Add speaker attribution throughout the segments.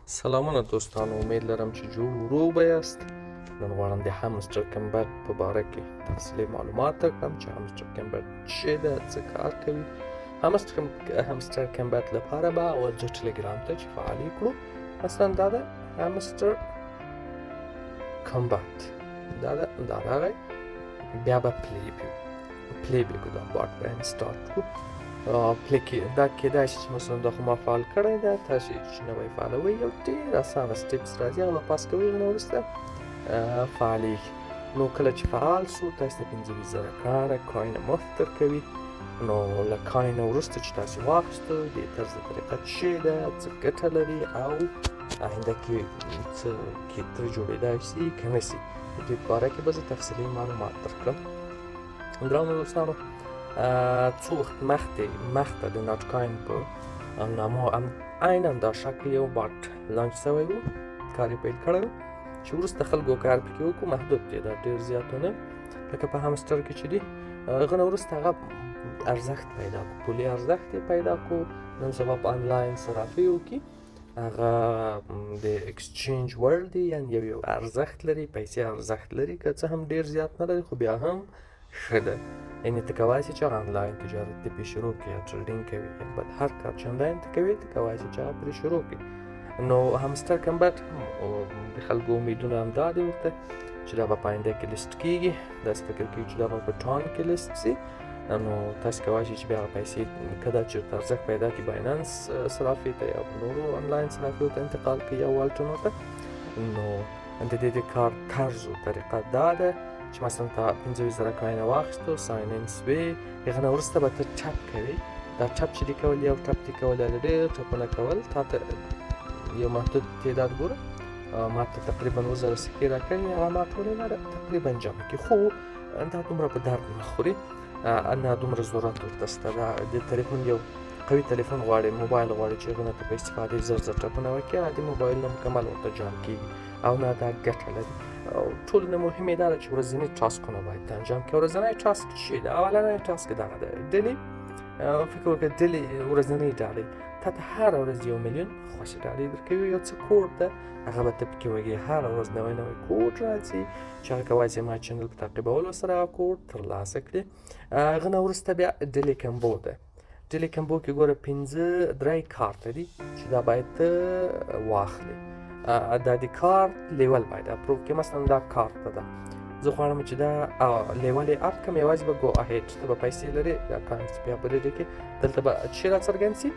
Speaker 1: سلامونه دوستانو، امید لرم چې جوړ ورو به یاست. نن غواړم د همستر کمبټ په باره کې تفصیلي معلومات درکړم چې همستر کمبټ څه ده، څه کار کوي. همستر کمبټ لپاره به اول ځو ټلګرام ته چې فعال یې کړو. مثلا دا ده همستر کمبټ، دا ده، دا راغی. بیا به پلی به کړو، دا bot به install کړو. پلی کې دا کېدای شي چې مثلا دا خو ما فعال کړی ده، تاسو یې چې نوی فعالوئ یو ډېر اسانه steps راځي، هغه به پاس کوئ، هغه نه وروسته فعالېږي. نو کله چې فعال سو تاسو ته 25,000 کاره coin مفت درکوي. نو له coin وروسته چې تاسو واخیستل، دې طرز طریقه څه ده، څه ګټه لري او آینده کې څه کې ترې جوړېدای سي که نه سي، د دې په باره کې به زه تفصیلي معلومات درکړم. ګرانو دوستانو، څو وخت مخته د ناټ coin په نامه هم عینا دا شکل یو bot launch سوی و، کار یې پیل کړی و چې وروسته خلکو کار پکې وکړو، محدود تعداد، ډېر زیات نه، لکه په همستر کې چې دي. هغه نه وروسته هغه ارزښت پیدا کړو، پولي ارزښت یې پیدا کړو. نن سبا په آنلاین صرافیو کې هغه د exchange وړ دی، یعنی یو ارزښت لري، پیسې ارزښت لري، که څه هم ډېر زیات نه لري خو بیا هم ښه ده. یعنی ته کوای شې چې هغه آنلاین تجارت دې پرې شروع کړې، یا trading کوي، یا بل هر کار چې آنلاین ته کوي، ته کوای شې چې هغه پرې شروع کړې. نو همستر کمبټ د خلکو امیدونه هم دا دي ورته چې دا به په آینده کې لیست کیږي، داسې فکر کوي چې دا به په ټان کې لیست سي. نو تاسو کوای شئ چې بیا هغه پیسې که دا چېرته ارزښت پیدا کړي بایننس صرافي ته یا نورو آنلاین صرافیو ته انتقال کړي یا والټونو ته. نو د دې د کار طرز او طریقه دا ده چې مثلا تا 25,000 coin واخیستو، sign in سوې، هغه نه وروسته به ته tap کوې. دا tap چې دې کول، یو tap دې کول یا ډېر tap ونه کول، تا ته یو محدود تعداد ګوره، ما ته تقریبا 7000 سکې راکړې، هغه ما ټولې نه تقریبا جمع کړې، خو دا دومره په درد نه خوري، نه دومره ضرورت ورته شته. دا د تلیفون یو قوي تلیفون غواړي، موبایل غواړي چې هغه نه ته په استفادې زر زر tap ونه وکړي، عادي موبایل نه مکمل ورته جمع کېږي او نه دا ګټه لري. او ټول نه مهمه دا ده چې ورځني task ونه باید ته انجام کړې. ورځنی task څه ده؟ اولنی task دغه ده، daily فکر وکړه، daily ورځنۍ ډالۍ تا ته هره ورځ 1 میلیون خوشې ډالۍ درکوي. یو څه کوډ ده، هغه به ته پکې وږي، هره ورځ نوی نوی کوډ راځي چې هغه کوای شي ما channel په تعقیبولو سره هغه کوډ ترلاسه کړي. هغه نه وروسته بیا daily combo ده. daily combo کې ګوره 5 درې کارت دي چې دا باید ته واخلې. دا د کارت level باید approve کړې. مثلا دا کارت ده، زه غواړم چې دا level یې up کړم، یوازې به go ahead، ته به پیسې لرې، دا coins بیا په دې کې دلته به چې راڅرګند سي،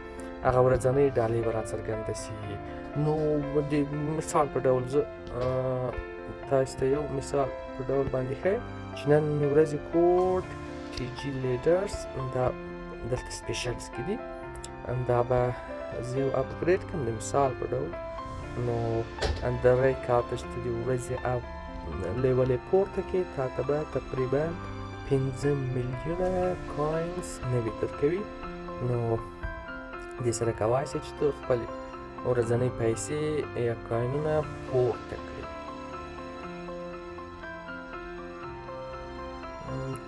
Speaker 1: هغه ورځنۍ ډالۍ به راڅرګنده سي. نو د مثال په ډول زه تاسو ته یو مثال په ډول باندې ښیم چې نن ورځې code ټي جي لیډرز دا دلته specials کې دي، دا به زه یو upgrade کړم د مثال په ډول. نو درې کارت چې د ورځې up level یې پورته کړې، تا ته به تقریبا 5 میلیونه coins نوي درکوي. نو دې سره کوای شې چې ته خپل ورځنۍ پیسې یا coin ونه پورته کړې.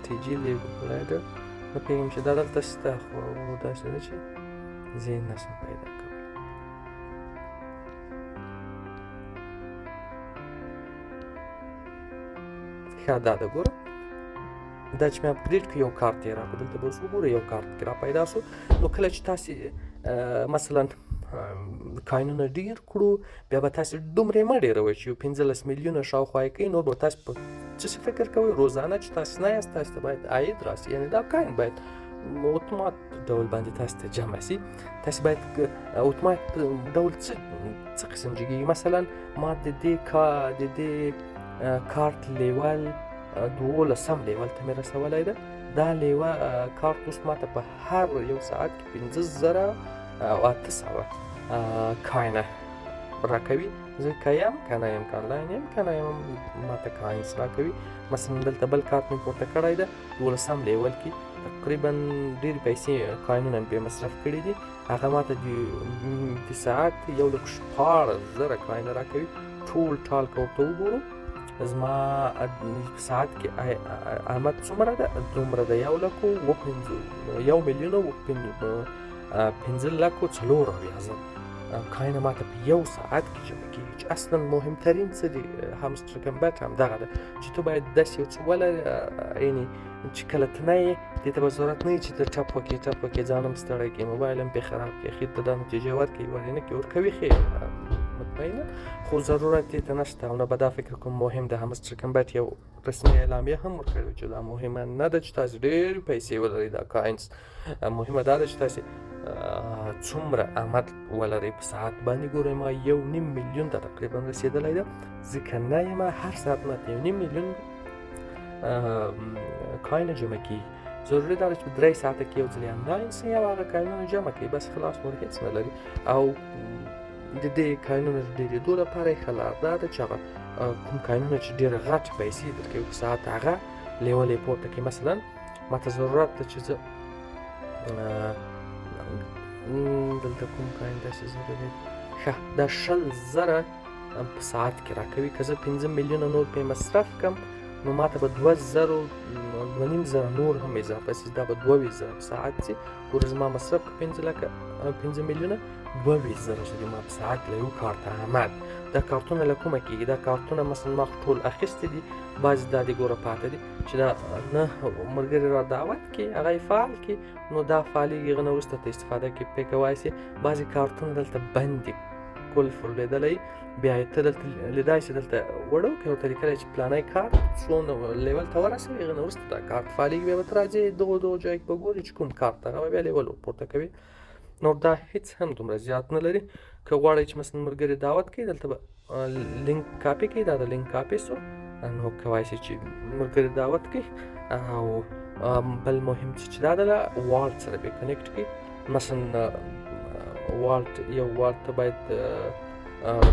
Speaker 1: ټي جي لیډر نه پوهېږم چې دا دلته شته، خو داسې ده چې زه یې نه شم پیدا کولی. ښه دا ده ګوره، دا چې مې upgrade کړ یو کارت یې راکړ، دلته به اوس وګورو یو کارت کې را پیدا سو. نو کله چې تاسې مثلا coin ونه ډېر کړو، بیا به تاسې دومره یې مه ډېروئ چې یو 15 میلیونه شاوخوا یې کوي. نور به تاسې په څه شي فکر کوئ، روزانه چې تاسې نه یاست، تاسې ته باید عاید راسي، یعنې دا coin باید اتومات ډول باندې تاسې ته جمع سي. تاسې باید اتومات ډول څه قسم جګېږي. مثلا ما د دې کارت level 12 level ته مې رسولی ده. دا level کارت اوس ما ته په هر یو ساعت کې 5800 coin ه راکوي. زه که یم که نه یم، که آنلاین یم که نه یم، ما ته coins راکوي. مثلا دلته بل کارت مې پورته کړی ده، 12 level کې تقریبا ډېرې پیسې coin ونه مې پرې مصرف کړي دي. هغه ما ته د ساعت 1,16,000 coin ه راکوي. ټول ټال که ورته وګورو، زما په ساعت کې آمد څومره ده؟ دومره ده، یو لکو اووه پنځه، یو میلیون اووه پنځه لکو څلور اویا زره. coin ماته په یو ساعت کې جمع کېږي، چې اصلا مهمترین څه دي Hamster Kombat همدغه ده چې ته باید داسې یو څه ولرې، یعنې چې کله ته نه یې دې ته به ضرورت نه وي چې ته ټپ وکړې ټپ وکړې، ځان هم ستړی کړې، موبایل هم پرې خراب کړې، اخر ته دا نتیجه ورکوي ولې نه کوي، ورکوي ښې مطمئنه، خو ضرورت دې ته نشته. او نه به دا فکر کوم مهم ده. Hamster Kombat یو رسمي اعلامیه هم ورکړې چې دا مهمه نه ده چې تاسو ډېر پیسې ولرئ، دا coins مهمه دا ده چې تاسو څومره آمد ولرئ په ساعت باندې. ګورئ ما 1.5 میلیون ته تقریبا رسېدلی ده، ځکه نه یم هر ساعت ماته 1.5 میلیون coin جمع کېږي. ضروري دا ده چې په 3 ساعته کې یو ځل انلاین سئ او هغه coin ونه جمع کړئ، بس خلاص، نور هېڅ نه لري. او د دې coin ونو د ډېرېدو لپاره یې ښه لار دا ده چې هغه کوم coin ونه چې ډېر غټ پیسې درکوي په ساعت، هغه level یې پورته کړي. مثلا ماته ضرورت ده چې زه دلته کوم coin داسې ضروري، ښه دا 20,000 په ساعت کې راکوي، که زه 5 میلیونه نور پرې مصرف کړم نو ماته به 2,000 2,500 نور هم اضافه سي، دا به 22,000 په ساعت سي. ګوره زما مصرف که 5 لکه 5 میلیونه 22,000 شو ما په ساعت له یو کارت آمد. دا کارتونه له کومه کېږي؟ دا کارتونه مثلا ما خو ټول اخیستي دي، بعضې دا دي ګوره پاته دي چې دا نه ملګري را دعوت کړي هغه یې فعال کړي، نو دا فعالېږي، هغه نه وروسته ته استفاده کې پرې کوای سي. بعضې کارتونه دلته بند دي، کلف ورلېدلی، بیا یې ته دلته لیدای سې، دلته وړوکی ورته لیکلی چې پلانی کارت څونه level ته ورسوي، هغه نه وروسته دا کارت فعالېږي، بیا به ته راځې دغو دغو ځای کې به ګورې چې کوم کارت هغه به بیا level ورپورته کوي. نو دا هیڅ هم دومره زیات نه لري. که غواړئ چې مثلا ملګري دعوت کړئ، دلته به لینک کاپي کړئ، دا د لینک کاپي سو، نو کوای شئ چې ملګري دعوت کړئ. او بل مهم څه چې دا ده wallet سره به connect کړئ. مثلا wallet، یو wallet ته باید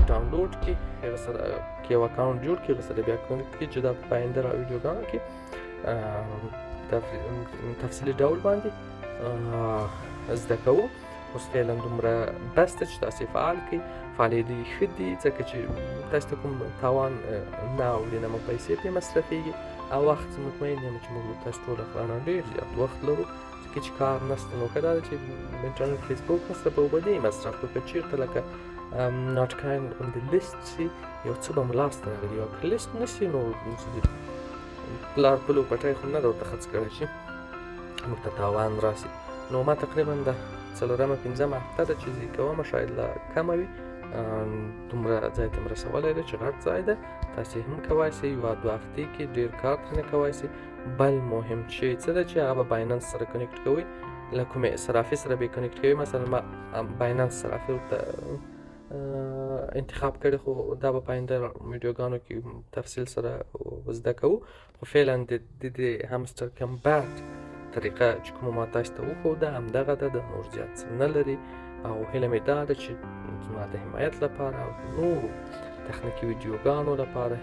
Speaker 1: ډاونلوډ کړي، هغه سره کې یو account جوړ کړي، هغه سره بیا connect کړي چې دا په آینده ویډیوګانو کې تفصیلي ډول باندې زده کوو. اوس فعلا دومره بس ده چې تاسې فعال کړئ. فعالېدی ښه دي ځکه چې تاسو ته کوم تاوان نه اوړي، نه مو پیسې پرې مصرفېږي او وخت مطمئن یم چې موږ تاسو ټول افغانان ډېر زیات وخت لرو، ځکه چې کار نشته. نو ښه دا ده چې انټرنیټ فیسبوک مصرفوو به دې مصرف کړو، که چېرته لکه ناټ کاین غوندې لیست سي یو څه به مو لاسته راغلي، او که لیست نه سي نو پلار پلو پټی خو نه ده ورته خرڅ کړی چې موږ ته تاوان راسي. نو ما تقریبا د 4مه 5مه هفته ده چې زه یې کوم، شاید لا کمه وي، دومره ځای ته مې رسولی دی چې غټ ځای ده، تاسې هم کوای سئ یوه دوه هفتې کې ډېر کار ترېنه کوای سئ. بل مهم شی څه ده چې هغه به Binance سره connect کوئ، له کومې صرافي سره به یې connect کوئ. مثلا ما Binance صرافي ورته انتخاب کړی، خو دا به په آینده ویډیوګانو کې تفصیل سره زده کوو. خو فعلا د دې Hamster Kombat طریقه چې کومه ما تاسو ته وښوده همدغه ده، د نور زیات څه نه لري. او هیله مې دا ده چې زما د حمایت لپاره او نورو تخنیکي ویډیوګانو لپاره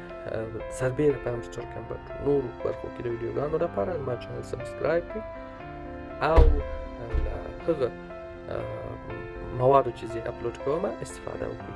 Speaker 1: سربېره په Hamster Kombat نورو برخو کې د ویډیوګانو لپاره زما channel subscribe کړئ او له هغه موادو چې زه اپلوډ کوم استفاده وکړئ.